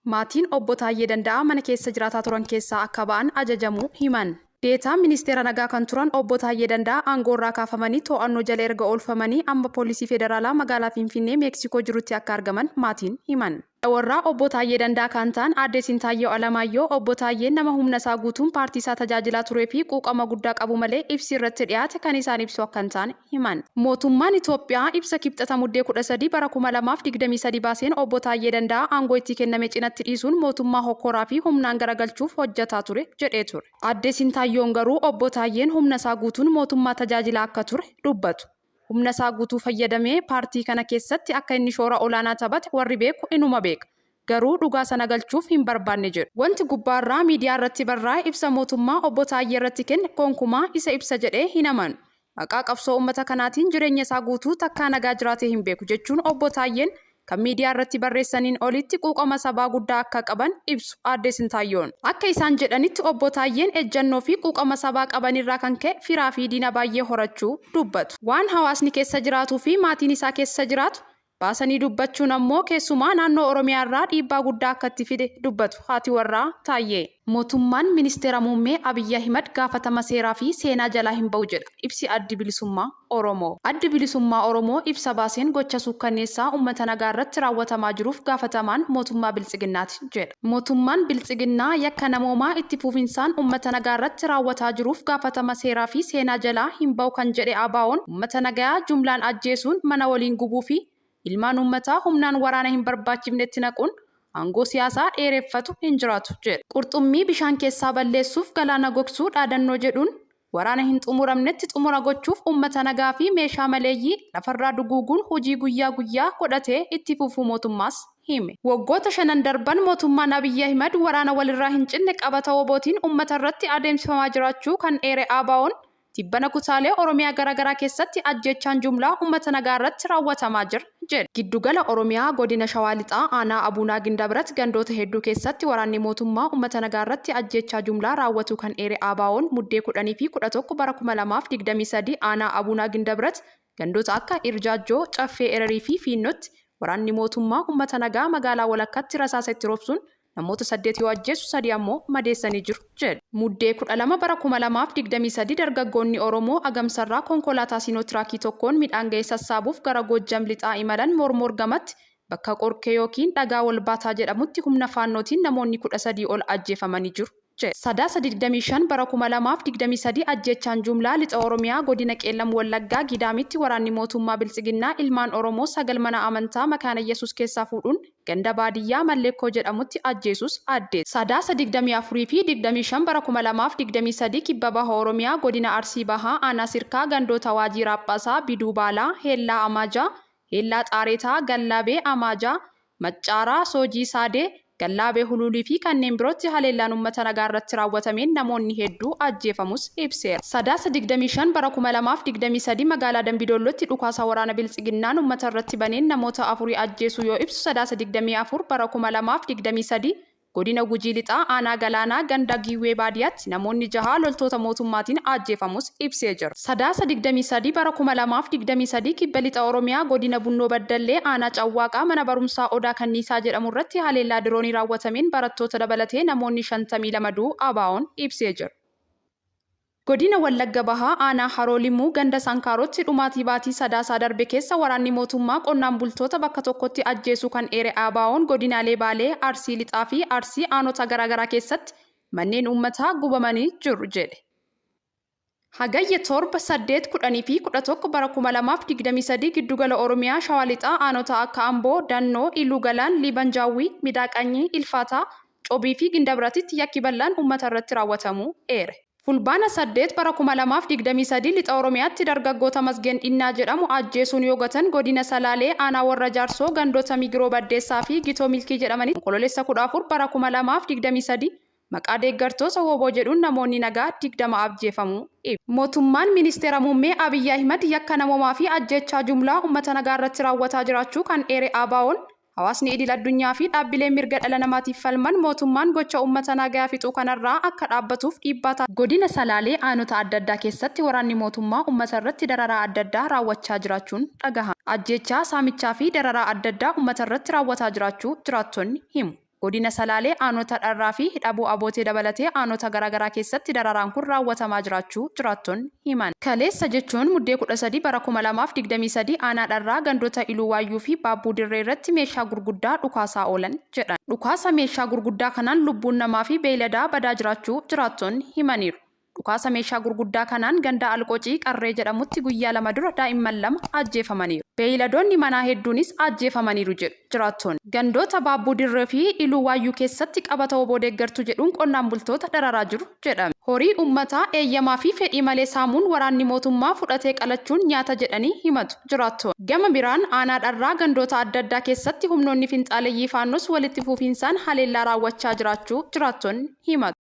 Maatiin Obbo Taayyee Danda'aa mana keessa jiraataa turan keessaa akka ba'an ajajamuu himan. Deetaa Ministeera Nagaa kan turan Obbo Taayyee Danda'aa aangoorraa kaafamanii to'annoo jala erga oolfamanii amma Poolisii Federaalaa magaalaa Finfinnee Meeksikoo jirutti akka argaman maatiin himan. Haadha warraa Obbo Taayyee Danda'aa kan ta'an Aadde Sintaayyoo Alamaayyoo, Obbo Taayyeen nama humnasaa guutuun paartiisaa tajaajilaa turee fi quuqama guddaa qabu malee ibsi irratti dhiyaate kan isaan ibsu akka hin taane himan. Mootummaan Itoophiyaa ibsa Kibxata Muddee 13 bara 2023 baaseen Obbo Taayyee Danda'aa aangoo itti kenname cinatti dhiisuun mootummaa hokkoraa fi humnaan garagalchuuf hojjataa ture jedhee ture. Aadde Sintaayyoon garuu Obbo Taayyeen humnasaa guutuun mootummaa tajaajilaa akka ture dubbatu. Humnasaa guutuu fayyadamee paartii kana keessatti akka inni shoora olaanaa taphate warri beeku inuma beeka. Garuu dhugaa sana galchuuf hin barbaanne jedhu. Wanti gubbaarraa miidiyaa irratti barraa'e ibsa mootummaa Obbo Taayyee irratti kenne gonkumaa isa ibsa jedhee hin amanu. Maqaa qabsoo uummata kanaatiin jireenya isaa guutuu takkaa nagaa jiraatee hin beeku jechuun Obbo Taayyeen kan miidiyaa irratti barreessaniin olitti quuqama sabaa guddaa akka qaban ibsu Aadde Sintaayyoon. Akka isaan jedhanitti Obbo Taayyeen ejjannoo fi quuqama sabaa qabanirraa kan ka'e firaa fi diina baay'ee horachuu dubbatu. Waan hawaasni keessa jiraatuu fi maatiin isaa keessa jiraatu baasanii dubbachuun ammoo keessumaa naannoo Oromiyaa irraa dhiibbaa guddaa akka itti fide dubbatu haati warraa Taayyee. Mootummaan Ministeera Muummee Abiy Ahimad gaafatama seeraa fi seenaa jalaa hin ba'u jedha ibsi Addi Bilisummaa Oromoo. Addi Bilisummaa Oromoo ibsa baaseen gocha suukkanneessaa uummata nagaa irratti raawwatamaa jiruuf gaafatamaan mootummaa Biltsiginnaati jedha. Mootummaan Biltsiginnaa yakka namoomaa itti fufinsaan uummata nagaa irratti raawwataa jiruuf gaafatama seeraa fi seenaa jalaa hin ba'u kan jedhe ABOn uummata nagayaa jumlaan ajjeesuun mana waliin gubuu fi ilmaan uummataa humnaan waraana hin barbaachifnetti naquun aangoo siyaasaa dheereffatu hin jiraatu jedhe. Qurxummii bishaan keessaa balleessuuf galaana gogsuu dhaadannoo jedhuun waraana hin xumuramnetti xumura gochuuf uummata nagaa fi meeshaa maleeyyii lafarraa duguuguun hojii guyyaa guyyaa godhatee itti fufuu mootummaas hime. Waggoota shanan darban mootummaan Abiy Ahimad waraana walirraa hin cinne qabata WBOtiin uummata irratti adeemsifamaa jiraachuu kan eere ABOn Tibbana kutaalee Oromiyaa garaagaraa keessatti ajjeechaan jumlaa uummata nagaa irratti raawwatamaa jira jedhe. Giddugala Oromiyaa Godina Shawaa Lixaa Aanaa Abuunaa Gindabrat gandoota hedduu keessatti waraanni mootummaa uummata nagaa irratti ajjeechaa jumlaa raawwatuu kan eere ABOn Muddee 10 fi 11 bara 2023 Aanaa Abuunaa Gindabrat gandoota akka Irjaajjoo, Caffee Ererii fi Fiinnootti waraanni mootummaa uummata nagaa magaalaa walakkaatti rasaasa itti roobsuun namoota 8 yoo ajjeesu 3 ammoo madeessanii jiru jedhe. Muddee 12 bara 2023 dargaggoonni Oromoo Agamsarraa konkolaataa Siinootiraakii tokkoon midhaan gahe sassaabuuf gara Goojjam Lixaa imalan Mormor gamatti bakka Qorkee ykn Dhagaa Walbaataa jedhamutti humna Faannootiin namoonni 13 ol ajjeefamanii jiru jedhe. Sadaasa 25 bara 2023 ajjeechaan jumlaa Lixa Oromiyaa Godina Qeellam Wallaggaa Gidaamitti waraanni mootummaa Biltsiginnaa ilmaan Oromoo 9 mana amantaa Makaana Yesuus keessaa fuudhuun ganda baadiyyaa Malleekkoo jedhamutti ajjeesuus addeesse. Sadaasa 24 fi 25 bara 2023 Kibba Baha Oromiyaa Godina Arsii Bahaa Aanaa Sirkaa gandoota Waajii Raaphaasaa, Biduu Baalaa, Heellaa Amaajaa, Heellaa Xaareetaa, Gallaabee Amaajaa, Maccaaraa, Soojii Saadee, Gallaabee Huluulii fi kanneen birootti haleellaan uummata nagaa irratti raawwatameen namoonni hedduu ajjeefamus ibseera. Sadaasa 25 bara 2023 magaalaa Dambi Doollootti dhukaasa waraana Biltsiginnaan uummata irratti baneen namoota afurii ajjeesuu yoo ibsu Sadaasa 24 bara 2023 Godina Gujii Lixaa Aanaa Galaanaa ganda Giiwwee Baadiyaatti namoonni jaha loltoota mootummaatiin aajjeefamus ibsee jira. Sadaasa 23 bara 2023 Kibba Lixa Oromiyaa Godina Bunnoo Baddallee Aanaa Cawwaaqaa mana barumsaa Odaa Kanniisaa jedhamu irratti haleellaa diroonii raawwatameen barattoota dabalatee namoonni 52 du'uu ABOn ibsee jira. Godina Wallagga Bahaa Aanaa Haroo Limmuu ganda Sankaarootti dhumaatii baatii Sadaasaa darbe keessa waraanni mootummaa qonnaan bultoota bakka tokkotti ajjeesuu kan eere ABOn godinaalee Baalee, Arsii Lixaa fi Arsii aanota garaagaraa keessatti manneen uummataa gubamanii jiru jedhe. Hagayya 7, 8, 10 fi 11 bara 2023 Giddugala Oromiyaa Shawaa Lixaa aanota akka Amboo, Dannoo, Iluu Galaan, Liiban Jaawwii, Midaaqanyii, Ilfaataa, Cobii fi Gindabratitti yakki bal'aan uummata irratti raawwatamuu eere. Fulbaana 8 bara 2023 Lixa Oromiyaatti dargaggoo Tamasgeen Dhinnaa jedhamu ajjeesuun yoo gatan Godina Salaalee Aanaa Warra Jaarsoo gandoota Migiroo Baddeessaa fi Gitoo Milkii jedhamanitti Onkoloolessa 14 bara 2023 maqaa deeggartoota wbo jedhuun namoonni nagaa 20 abjjeefamuu ibse. Mootummaan Ministeera Muummee Abiy Ahimad yakka namoomaa fi ajjeechaa jumlaa uummata nagaa irratti raawwataa jiraachuu kan eere ABOn, hawaasni idil addunyaa fi dhaabbileen mirga dhala namaatiif falman mootummaan gocha uummata naagayaa fixuu kanarraa akka dhaabbatuuf dhiibbaa Godina Salaalee aanota adda addaa keessatti waraanni mootummaa uummata irratti dararaa adda addaa raawwachaa jiraachuun dhagahame. Ajjeechaa, saamichaa fi dararaa adda addaa uummata irratti raawwataa jiraachuu jiraattonni himu. Godina Salaalee aanota Dharraa fi Hidhabuu Abootee dabalatee aanota garaagaraa keessatti dararaan kun raawwatamaa jiraachuu jiraattonni himan. Kaleessa jechuun Muddee 13 bara 2023 aanaa Dharraa gandoota Iluu Waayyuu fi Baabbuu Dirree irratti meeshaa gurguddaa dhukaasaa oolan jedhan. Dhukaasa meeshaa gurguddaa kanaan lubbuun namaa fi beeyladaa badaa jiraachuu jiraattonni himaniiru. Dhukaasa meeshaa gurguddaa kanaan ganda Alqocii Qarree jedhamutti guyyaa 2 dura daa'imman 2 ajjeefamaniiru. Beeyiladoonni manaa hedduunis ajjeefamaniiru jedhu jiraattonni. Gandoota Baabbuu Dirree fi Iluu Waayyuu keessatti qabata wbo deeggartu jedhuun qonnaan bultoota dararaa jiru jedhame. Horii uummataa eeyyamaa fi fedhii malee saamuun waraanni mootummaa fudhatee qalachuun nyaata jedhanii himatu jiraattonni. Gama biraan aanaa Dharraa gandoota adda addaa keessatti humnoonni finxaaleyyii Faannoos walitti fufiinsaan haleellaa raawwachaa jiraachuu jiraattonni himatu.